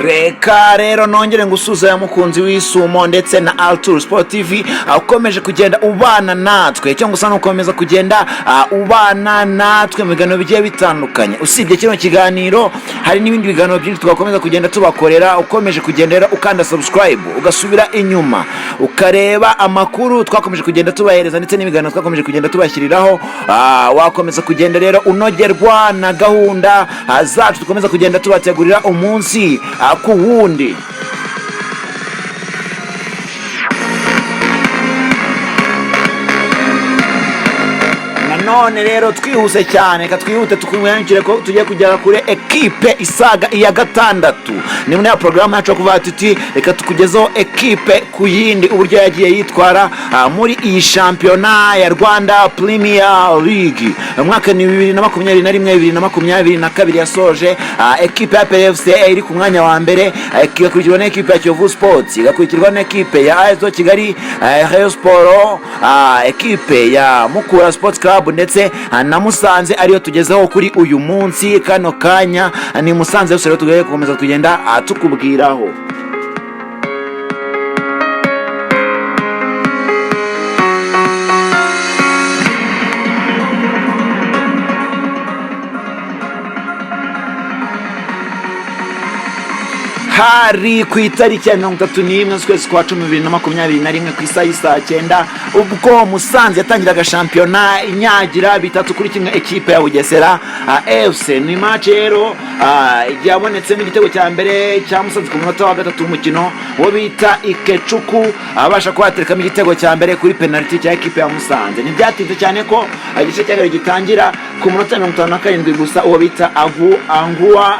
Reka rero nongere ngusuhuze, mukunzi w'Isumo ndetse na Altour Sport TV, ukomeje kugenda ubana natwe, cyangwa usa n'ukomeza kugenda ubana natwe mu biganiro bigiye bitandukanye. Usibye kino kiganiro, hari n'ibindi biganiro byinshi twakomeza kugenda tubakorera. Ukomeje kugenda rero ukanda subscribe, ugasubira inyuma ukareba amakuru twakomeje kugenda tubahereza ndetse n'ibiganiro twakomeje kugenda tubashyiriraho, wakomeza kugenda rero unogerwa na gahunda zacu dukomeza kugenda tubategurira umunsi ku wundi. Nanone rero twihuse cyane, reka twihute tukumwanyukire ko tugiye kugera kuri ekipe isaga iya gatandatu. Ni muri ya porogaramu yacu yo kuvuga tuti reka tukugezeho ekipe ku yindi, uburyo yagiye yitwara muri iyi shampiyona ya Rwanda Premier League. Umwaka ni 2021, 2022 yasoje ekipe ya APR FC iri ku mwanya wa mbere, igakurikirwa n'ekipe ya Kiyovu Sports, igakurikirwa n'ekipe ya AS Kigali, Rayon Sport, ekipe ya Mukura Sports Club ndetse na Musanze, ariyo tugezeho kuri uyu munsi. Kano kanya ni Musanze yose rero tugiye gukomeza kugenda tukubwiraho. Hari ku itariki ya 31 z'ukwezi kwa cumi 2021, ku isaha y'isaa 9, ubwo Musanze yatangiraga shampiyona inyagira 3-1 ekipe ya Bugesera FC. Ni match rero yabonetsemo igitego cya mbere cya Musanze ku munota wa gatatu w'umukino, wo bita Ikecuku abasha kuba yaterekamo igitego cya mbere kuri penalty cya ekipe ya Musanze. Ntibyatinze cyane ko igice cya kabiri gitangira, ku munota 57 gusa, uwo bita Agu Anguwa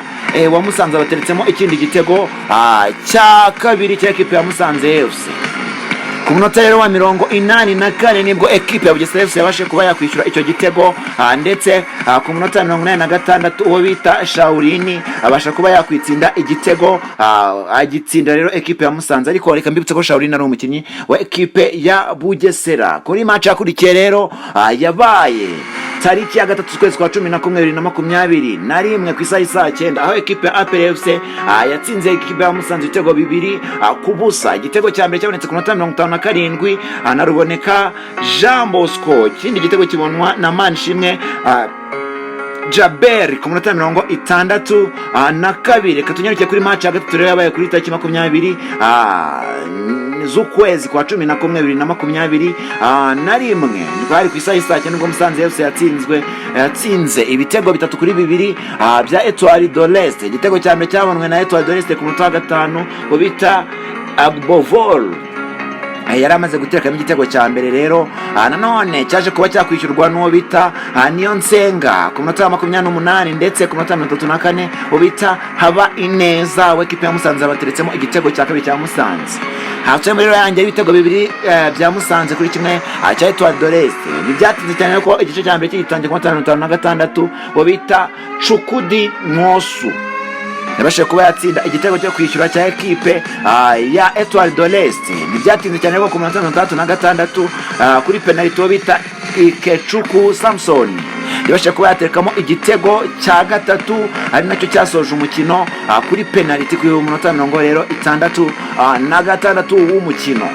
wa Musanze bateretsemo ikindi gitego cya kabiri cya ekipe ya Musanze FC. Ku munota rero wa 84 nibwo ekipe ya Bugesera FC yabashije kuba yakwishyura icyo gitego, ndetse ku munota wa 86 uwo bita Shawurini abasha kuba yakwitsinda igitego, agitsinda rero ekipe ya Musanze. Ariko reka mbibutse ko Shawurini ari umukinnyi wa ekipe ya Bugesera. Kuri match yakurikiye rero, yabaye tariki ya 3 z'ukwezi kwa 11 2021, ku isaha y'isaa 9, aho ekipe ya APR FC yatsinze ekipe ya Musanze ibitego 2-0. Igitego cya mbere cyabonetse ku munota 57 na Ruboneka Jean Bosco, ikindi gitego kibonwa na Manishimwe Jaber ku munota 62. Reka tunyarukiye kuri match ya gatatu rero, yabaye kuri tariki 20 z'ukwezi kwa 11 2021. Twari ku isaha y'isaa 9, ubwo Musanze FC yatsinze ibitego 3-2 bya Etoile de l'Est. Igitego cya mbere cyabonwe na Etoile de l'Est ku munota wa 5, ngo bita Agbovol yari amaze guterekamo igitego cya mbere rero. Nanone cyaje kuba cyakwishyurwa n'uwo bita Niyonsenga ku munota wa 28, ndetse ku munota wa 34 uwo bita Haba Ineza w'ekipe ya Musanze bateretsemo igitego cya kabiri cya Musanze. Hafite rero yanjye ibitego 2 bya Musanze kuri kimwe cya Etoile de l'Est. Ntibyatinze cyane ko igice cya mbere kigitangiye, ku munota wa 56 uwo bita Cukudi Nkosu yabashije kuba yatsinda igitego cyo kwishyura cya ekipe ya Etoile de l'Est. Ntibyatinze cyane ko ku munota 66, kuri penaliti, uwo bita Ikecuku Samson yabashije kuba yaterekamo igitego cya gatatu, ari nacyo cyasoje umukino, kuri penaliti ku munota mirongo rero itandatu na gatandatu w'umukino.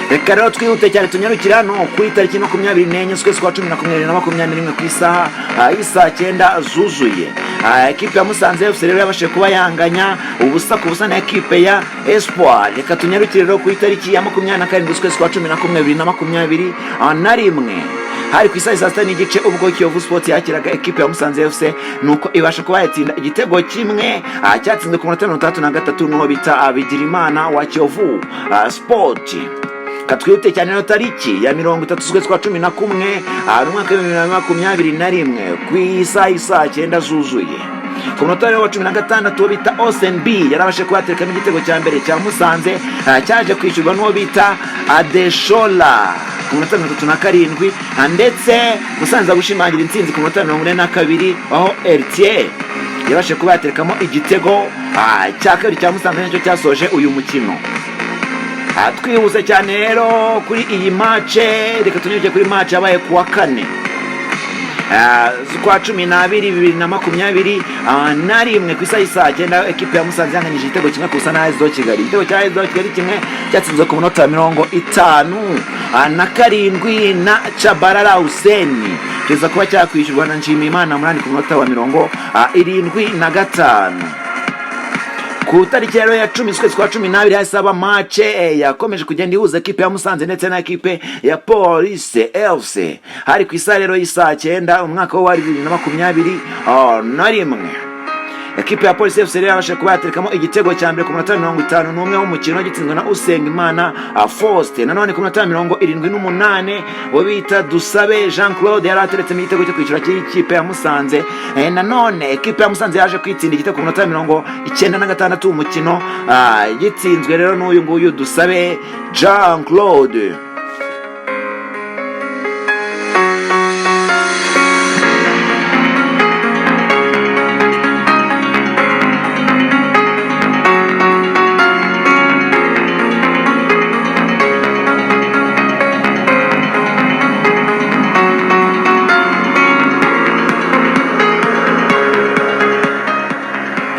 Reka rero twihute cyane tunyarukire hano kuri tariki 24 z'ukwezi kwa 11 2021, ku isaha y'isaa 9 zuzuye. Ekipe ya Musanze FC rero yabashije kuba yanganya 0-0 na ekipe ya Espoir. Reka tunyarukire rero ku itariki ya 27 z'ukwezi kwa 11 2021, hari ku isaha saa 6 n'igice, ubwo Kiyovu Sports yakiraga ekipe ya Musanze FC, nuko ibasha kuba yatsinda igitego kimwe, cyatsinzwe ku munota 63 n'uwo bita Bigirimana wa Kiyovu Sport. Katwihute cyane rero, tariki ya 30 z'ukwezi kwa 11, umwaka wa 2021, ku isaha y'isaa 9 zuzuye, ku munota rero wa 16, uwo bita Osen B yarabashe kuba yaterekamo igitego cya mbere cya Musanze, cyaje kwishyurwa n'uwo bita Adeshola ku munota 37, ndetse Musanze gushimangira intsinzi ku munota 42, aho Eritier yabashe kuba yaterekamo igitego cya kabiri cya Musanze, nicyo cyasoje uyu mukino. Twihuse cyane rero kuri iyi match, reka tunyuke kuri match yabaye ku wa kane. z'ukwa 12 2021, ku isaha y'isaa 9, ekipe ya Musanze yanganyije igitego 1-0 na AS Kigali. Igitego cya AS Kigali kimwe cyatsinzwe ku munota 57 na Chabarara Hussein, kiza kuba cyakwishyurwa na Nshimiyimana Munani ku munota wa 75. Ku tariki rero ya 10 z'ukwezi kwa 12 hahise haba match yakomeje kugenda ihuza ekipe ya Musanze ndetse na ekipe ya Police FC. Hari ku isaha rero y'isaa 9, umwaka wari 2021. Ekipe ya Police FC rero yabashije kuba yaterekamo igitego cya mbere ku munota 51 w'umukino, gitsinzwe na Usengimana Faustin. Nanone ku munota 78, uwo bita Dusabe Jean Claude yari ateretsemo igitego cyo kwishyura cy'ikipe ya Musanze. Nanone ekipe ya Musanze yaje kwitsinda igitego ku munota 96 w'umukino, gitsinzwe rero n'uyu nguyu Dusabe Jean Claude.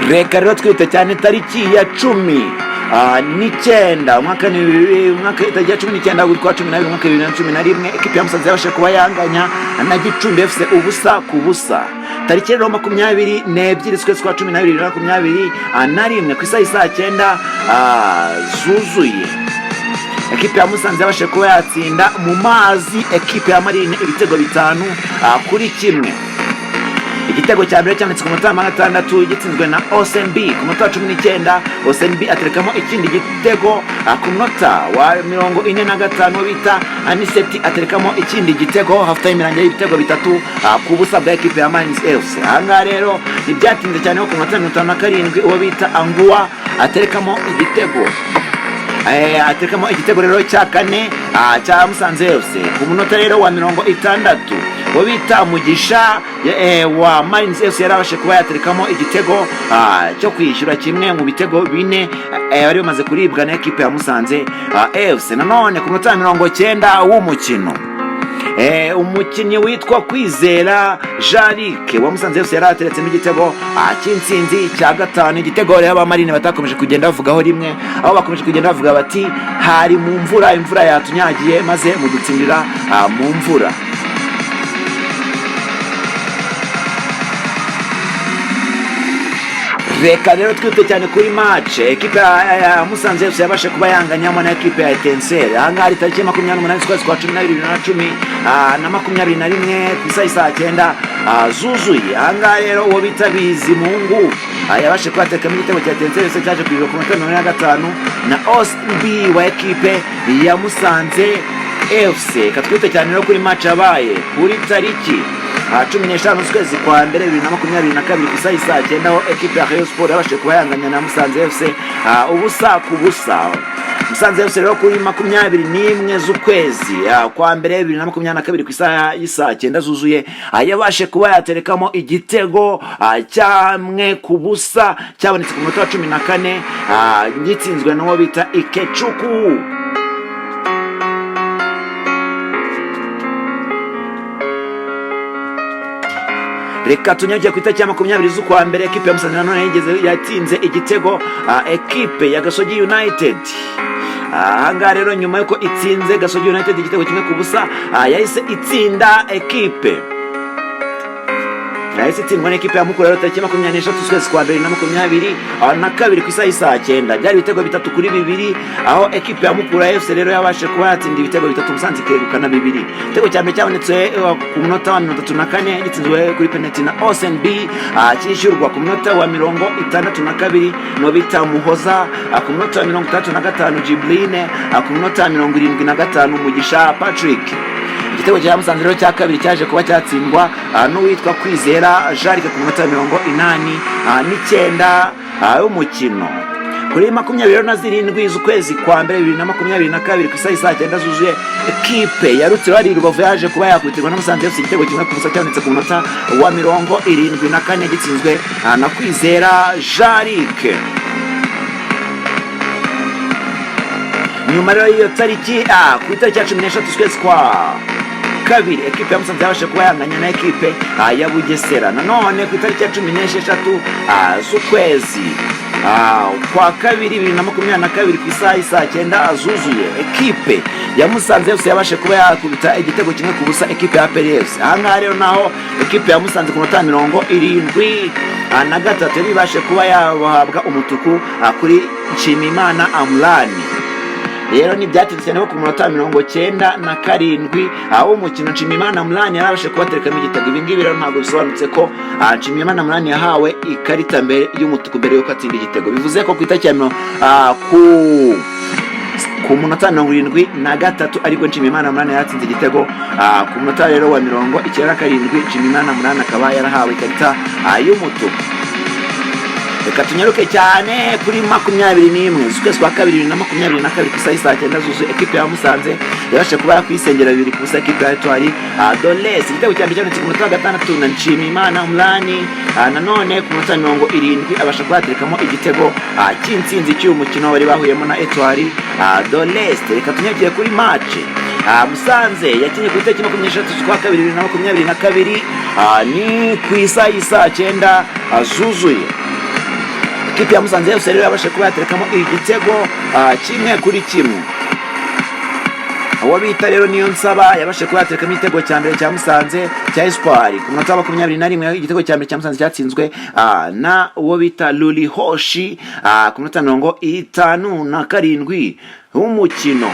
Reka rero twite cyane tariki ya 19, umwaka ni umwaka, tariki ya 19 ukwa 12, umwaka 2011, ekipe ya Musanze yabashije kuba yanganya na Gicumbi FC 0-0. Tariki rero 22 z'ukwezi kwa 12 2021, ku isaha y'isaa 9 zuzuye, ekipe ya Musanze yabashije kuba yatsinda mu mazi ekipe ya Marine ibitego 5-1. Igitego cya mbere cyanditse ku munota wa 6, gitsinzwe na Osenb. Ku munota wa 19, Osenb aterekamo ikindi gitego. Ku munota wa 45, bita Aniseti aterekamo ikindi gitego. Half time irangira ibitego 3-0 bwa ekipe ya Marines FC. Ahangaha rero ntibyatinze cyane, ku munota 57, uwo bita Anguwa aterekamo igitego, aterekamo igitego rero cya kane cya Musanze FC. Ku munota rero wa 60, uwo bita Mugisha wa Marines FC yarabashe kuba yaterekamo igitego cyo kwishyura, kimwe mu bitego bine bari bamaze kuribwa na ekipe ya Musanze FC. Nanone ku munota wa 90 w'umukino, umukinnyi witwa Kwizera Jarike wa Musanze FC yari ateretsemo igitego cy'intsinzi cya gatanu. Igitego rero abamarine batakomeje kugenda bavugaho rimwe, aho bakomeje kugenda bavuga bati: "Hari mu mvura, imvura yatunyagiye maze mudutsindira mu mvura." Reka rero twite cyane kuri match ekipe ya Musanze FC yabashe kuba yanganyamo na ekipe ya Etincelle. Ahangaha hari tariki 28 z'ukwezi kwa 12 2021, ku isaha y'isaa 9 zuzuye. Ahangaha rero uwo bita Bizimungu yabashe kuba yatekamo igitego cya Etincelle FC, cyaje kugera ku munota 45 na Osb wa ekipe ya Musanze FC. Reka twite cyane rero kuri match yabaye kuri tariki 15 z'ukwezi kwa mbere 2022, ku isaha y'isaa 9, aho ekipe ya Rayon Sport yabashije kuba yanganya na Musanze FC 0-0. Musanze FC rero kuri 21 z'ukwezi kwa mbere 2022, ku isaha y'isaa 9 zuzuye, yabashe kuba yaterekamo igitego 1-0, cyabonetse ku munota wa 14, gitsinzwe n'uwo bita Ikecuku. Reka tunyarukire ku itariki ya 20 z'ukwa mbere, ekipe ya Musanze nanone yigeze yatsinze igitego ekipe ya Gasogi United. Ahangaha rero nyuma y'uko itsinze Gasogi United igitego 1-0, yahise itsinda ekipe, yahise itsindwa n'ikipe ya Mukura rero tariki 23 z'ukwezi kwa mbere na 22, ku isaha y'isaa 9. Byari ibitego 3-2, aho ekipe ya Mukura FC rero yabashe kuba yatsinda ibitego bitatu, Musanze ikegukana bibiri. Igitego cya mbere cyabonetse ku munota wa 34, gitsinzwe kuri penalty na Osen B, cyishyurwa ku munota wa 62 no bita Muhoza, ku munota wa 65 Jibrine, ku munota wa 75 Mugisha Patrick. Igitego cya Musanze rero cya kabiri cyaje kuba cyatsindwa n'uwitwa Kwizera Jarike ku munota wa 89 w'umukino. Kuri 27 z'ukwezi kwa mbere 2022, ku isaha y'isaa 9 zuzuye, ekipe ya Rutsiro ari Rubavu yaje kuba yakwitirwa na Musanze FC igitego 1-0, cyabonetse ku munota wa 74, gitsinzwe na Kwizera Jarike. Nyuma rero y'iyo tariki, ku itariki ya 13 z'ukwezi kwa kabiri, ekipe ya Musanze yabashe kuba yanganya na ekipe ya Bugesera. Nanone ku itariki ya 16 z'ukwezi kwa kabiri 2022, ku isaha y'isaa 9 zuzuye, ekipe ya Musanze yose yabashe kuba yakubita igitego 1-0 ekipe ya APR FC. Ahangaha rero naho ekipe ya Musanze ku minota 73 yari ibashe kuba yahabwa umutuku kuri Nshimiyimana Amurani. Rero ntibyatinze cyane ko ku munota 97 aho umukino Nshimiyimana Amurani yarabashe kubaterekamo igitego. Ibi ngibi rero ntabwo bisobanutse ko Nshimiyimana Amurani yahawe ikarita mbere y'umutuku mbere y'uko atsinda igitego. Bivuze ko ku itariki ya ku munota 73 ariko Nshimiyimana Amurani yaratsinze igitego. Ku munota rero wa 97 Nshimiyimana Amurani akaba yarahawe ikarita y'umutuku. Reka tunyaruke cyane kuri 21 z'ukwezi kwa kabiri 2022, ku isaha y'isaa 9 zuzuye, ekipe ya Musanze yabashe kuba yakwisengera 2-0 ekipe ya Etoile de l'Est. Igitego cya mbere cyabonetse ku munota wa 6 na Nshimiyimana Amurani. Nanone ku munota 70 abasha kuba yaterekamo igitego cy'intsinzi cy'uyu mukino bari bahuyemo na Etoile de l'Est. Reka tunyarukire kuri match Musanze yakinnye ku itariki 23 z'ukwa kabiri 2022, ni ku isaha y'isaa 9 zuzuye. Ikipe ya Musanze yose rero yabashe kuba yaterekamo igitego 1-1. Uwo bita rero niyo nsaba yabashe kuba yaterekamo igitego cya mbere cya Musanze cya Espoir ku munota wa 21. Igitego cya mbere cya Musanze cyatsinzwe na uwo bita Luli Hoshi ku munota 57 w'umukino.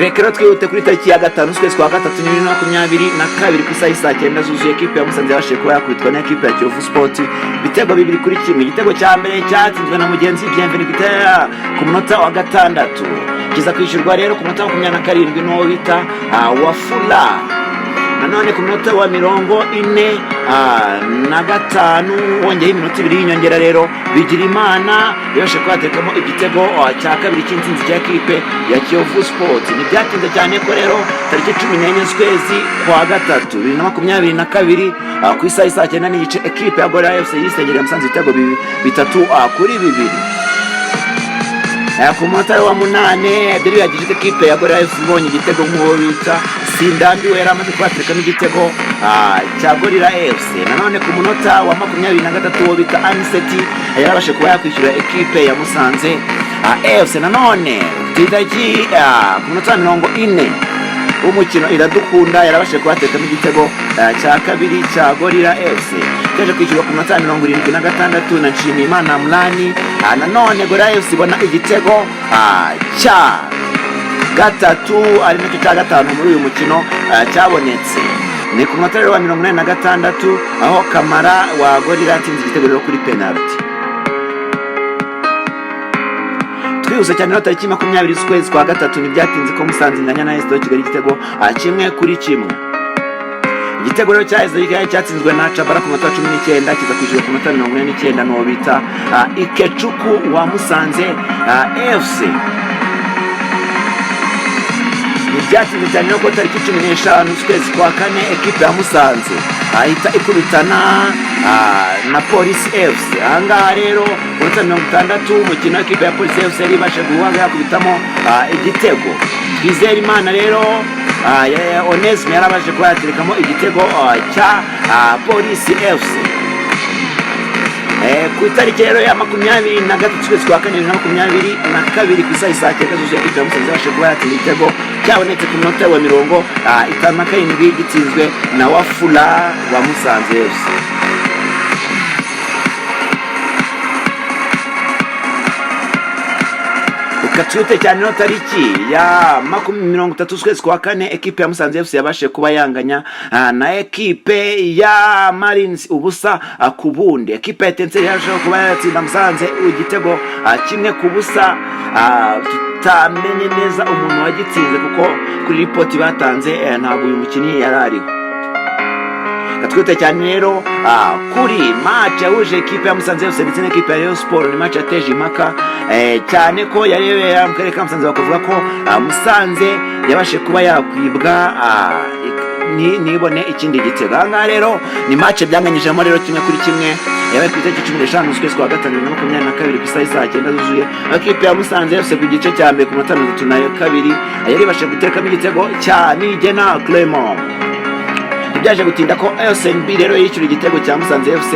Reka rero twihute kuri tariki ya 5 z'ukwezi kwa gatatu 2022, ku isaha y'isaa 9 zuzuye, ekipe ya Musanze yabashije kuba yakubitwa na ekipe ya Kiyovu Sport ibitego 2-1. Igitego cya mbere cyatsinzwe na Mugenzi Bienvenu Gitera ku munota wa 6, kiza kwishyurwa rero ku munota wa 27 n'uwo bita Wafula. Nanone ku munota wa 45 wongeyeho iminota 2 y'inyongera rero, Bigirimana yabashe kuba yatekamo igitego cya kabiri cy'intsinzi cya ekipe ya Kiyovu Sport. Ntibyatinze cyane ko rero tariki 14 z'ukwezi kwa gatatu 2022, ku isaha y'isaa 9 n'igice, ekipe ya Gorilla FC yisengereye Musanze ibitego 3-2. Ku munota wa 8 byari bihagije ko ekipe ya Gorilla FC ibonye igitego nk'uwo bita Sindambiwe yari amaze kubaterekamo igitego cya Gorilla FC. Nanone ku munota wa 23 uwo bita Aniseti yarabashe kuba yakwishyura ekipe ya Musanze FC. Nanone ku itariki ku munota wa 40 w'umukino Iradukunda yarabashije kubatekamo igitego cya kabiri cya Gorilla FC, cyaje kwishyurwa ku minota 76 na Nshimiyimana Amurani. Nanone Gorilla FC ibona igitego cya gatatu ari nacyo cya gatanu muri uyu mukino cyabonetse ni ku munota rero wa 86, aho Kamara wa Gorilla yatsinze igitego rero kuri penalty. Twihuse cyane rero, tariki 20 z'ukwezi kwa gatatu, ntibyatinze ko Musanze inganya na AS Kigali igitego 1-1. Igitego rero cya AS Kigali cyatsinzwe na Cabara ku munota wa 19, kiza kwishyurwa ku munota 49 n'uwo bita Ikecuku wa Musanze FC. Ntibyatinze cyane rero ko tariki 15 z'ukwezi kwa kane ekipe ya Musanze ahita ikubitana na Polisi FC. Ahangaha rero ku minota 60 umukino ekipe ya Polisi FC yari ibashe guhanga yakubitamo igitego. Twizere Imana rero Onesme yarabashe kuba yaterekamo igitego cya Polisi FC. Ku itariki rero ya 23 z'ukwezi kwa kane 2022, ku isaha isaa 9 zuzuye, ekipe ya Musanze yabashe kuba yatsinda igitego cyabonetse ku munota wa 57, gitsinzwe na Wafula wa Musanze FC. Reka twite cyane no tariki ya 30 z'ukwezi kwa kane, ekipe ya Musanze FC yabashije kuba yanganya na ekipe ya Marines 0-0. Ekipe ya Etincelle yabashije kuba yatsinda Musanze igitego 1-0, tutamenye neza umuntu wagitsinze kuko kuri ripoti batanze ntabwo uyu mukinnyi yari ariho. Twite cyane rero kuri match yahuje ekipe ya Musanze FC ndetse n'ekipe ya Rayon Sport. Ni match yateje impaka cyane ko yarebera mu karere ka Musanze, bakavuga ko Musanze yabashe kuba yakwibwa nibone ikindi gitego. Aha ngaha rero ni match byanganyijemo rero 1-1, yabaye ku itariki 15 z'ukwezi kwa gatanu 2022 ku isaha saa cyenda zuzuye. Ekipe ya Musanze yose ku gice cya mbere ku minota 32 yari ibashije guterekamo igitego cya Nigena Clement. Ntibyaje gutinda ko SNB rero yishyura igitego cya Musanze FC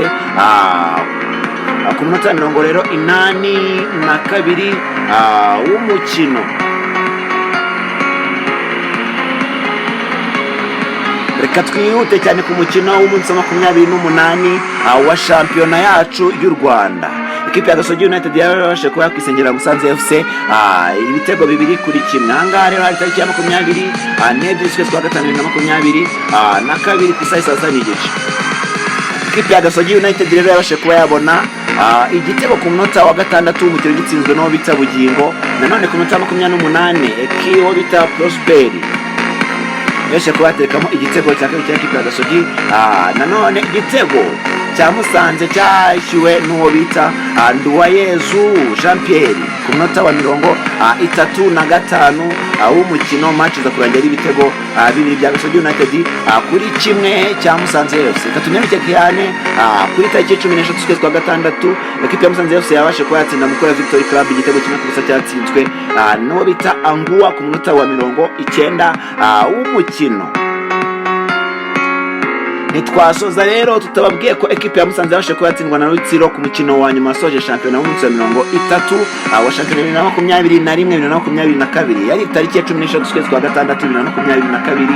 ku minota mirongo rero 82 w'umukino. Reka twihute cyane ku mukino w'umunsi wa 28 wa shampiyona yacu y'u Rwanda. Ikipe ya Gasogi United yarabashije kuba yakwisengera Musanze FC ibitego 2-1. Ahangaha rero hari tariki ya 22 z'ukwezi kwa gatanu 2022 ku isaha saa saba n'igice. Ikipe ya Gasogi United rero yabashije kuba yabona igitego ku munota wa gatandatu w'umukino, gitsinzwe n'uwo bita Bugingo. Nanone ku munota wa 28 uwo bita Prosperi yabashije kuba yaterekamo igitego cya kabiri cya ekipe ya Gasogi. Nanone igitego cya Musanze cyashyuwe n'uwo bita Nduwayezu Jean Pierre ku munota wa 35 w'umukino. Match iza kurangira ari ibitego bibiri bya Gasogi United kuri kimwe cya Musanze FC. Reka tunyaruke cyane kuri tariki 13 z'ukwezi kwa gatandatu, ekipe ya Musanze FC yabashe kuba yatsinda Mukura Victory Club igitego 1-0, cyatsinzwe n'uwo bita Anguwa ku munota wa 90 w'umukino. Ntitwasoza rero tutababwiye ko ekipe ya Musanze yabashije kuba yatsindwa na Rutsiro ku mukino wa nyuma wasoje shampiyona w'umunsi wa 30 wa shampiyona 2021 2022. Yari tariki ya 16 z'ukwezi kwa gatandatu 2022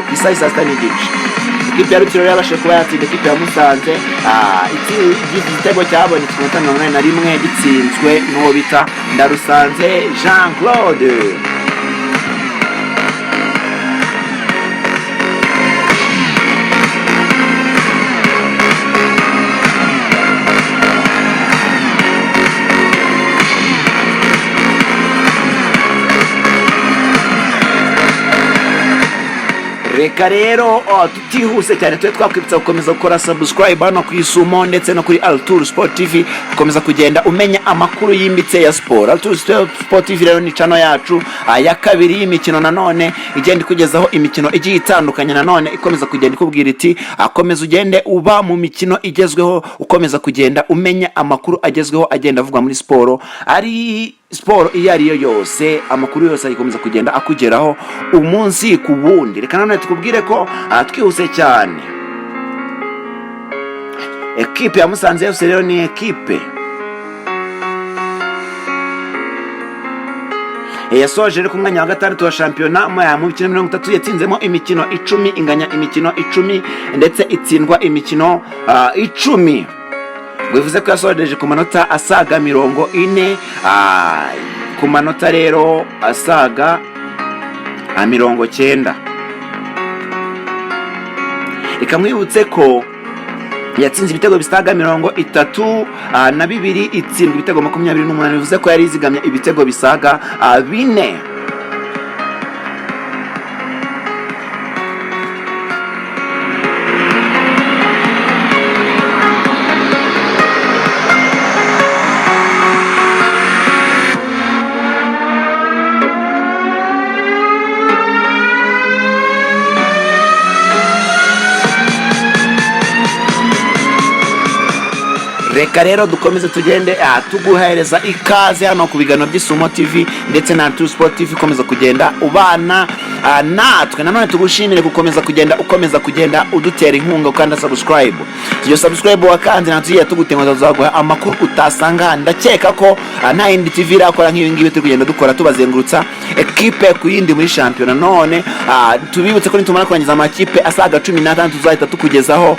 ku isaha saa sita n'igice. Ikipe ya Rutsiro yabashije kuba yatsinda ikipe ya Musanze igitego cyabonetse ku minota 81, gitsinzwe n'uwo bita Ndarusanze Jean Claude. Reka rero tutihuse cyane tube twakwibutsa gukomeza gukora subscribe hano ku Isumo ndetse no kuri Altour Sport TV, gukomeza kugenda umenya amakuru yimbitse ya siporo. Altour Sport TV rero ni channel yacu ya kabiri y'imikino, nanone igenda ikugezaho imikino igiye itandukanye, nanone ikomeza kugenda ikubwira iti komeza ugende uba mu mikino igezweho, ukomeza kugenda umenya amakuru agezweho agenda avugwa muri siporo, ari siporo iyo ari yo yose, amakuru yose akomeza kugenda akugeraho umunsi ku wundi. Reka nanone tukubwire ko twihuse cyane, ekipe ya Musanze FC rero ni ekipe yasoje rero ku mwanya wa gatandatu wa shampiyona mu mikino 30. Yatsinzemo imikino 10, inganya imikino 10 ndetse itsindwa imikino 10. Bivuze ko yasoreje ku manota asaga 40, ku manota rero asaga 90. Reka mwibutse ko yatsinze ibitego bisaga 32, itsindwa ibitego 28. Bivuze ko yari izigamye ibitego bisaga bine. Reka rero dukomeze tugende tuguhereza ikaze hano ku biganiro by'Isumo TV ndetse na Tu Sport TV. Ukomeza kugenda ubana natwe. Nanone tugushimire gukomeza kugenda ukomeza kugenda udutera inkunga ukanda subscribe. Iyo subscribe wakanze natwe tugiye tugutenguza, tuzaguha amakuru utasanga. Ndakeka ko nta yindi TV irakora nk'ibi ngibi turi kugenda dukora, tubazengurutsa ekipe ku yindi muri shampiyona. None tubibutse ko nitumara kurangiza amakipe asaga 16 tuzahita tukugezaho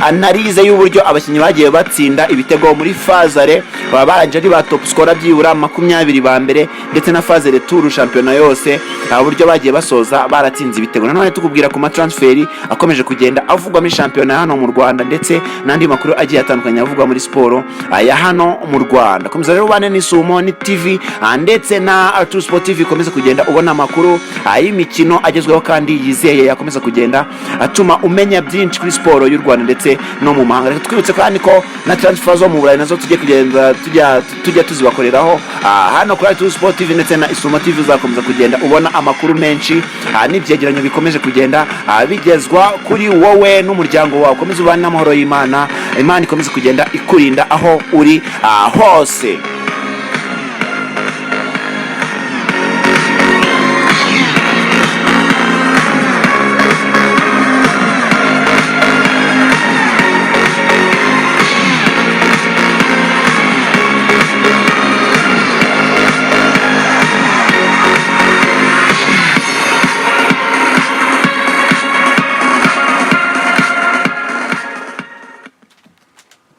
analyse y'uburyo abakinnyi bagiye batsinda ibitego muri phase aller, baba barangije ari ba top scorer byibura 20 ba mbere, ndetse na phase retour shampiyona yose, uburyo bagiye bagiye basoza baratsinze ibitego. Nanone tukubwira ku matransfer akomeje kugenda avugwa muri shampiyona hano mu Rwanda, ndetse n'andi makuru agiye atandukanye avugwa muri siporo ya hano mu Rwanda. Komeza rero ubane n'Isumo ni TV ndetse na Arthur Sport TV, ikomeza kugenda ubona amakuru y'imikino agezweho kandi yizeye, yakomeza kugenda atuma umenya byinshi kuri siporo y'u Rwanda ndetse no mu mahanga. Reka twibutse kandi ko na transfer zo mu Burayi nazo tugiye kugenda tujya tuzibakoreraho hano kuri Arthur Sport TV ndetse na Isumo TV. Uzakomeza kugenda ubona amakuru menshi n'ibyegeranyo bikomeje kugenda bigezwa kuri wowe n'umuryango wawe. Ukomeze ubane n'amahoro y'Imana, Imana ikomeze kugenda ikurinda aho uri hose.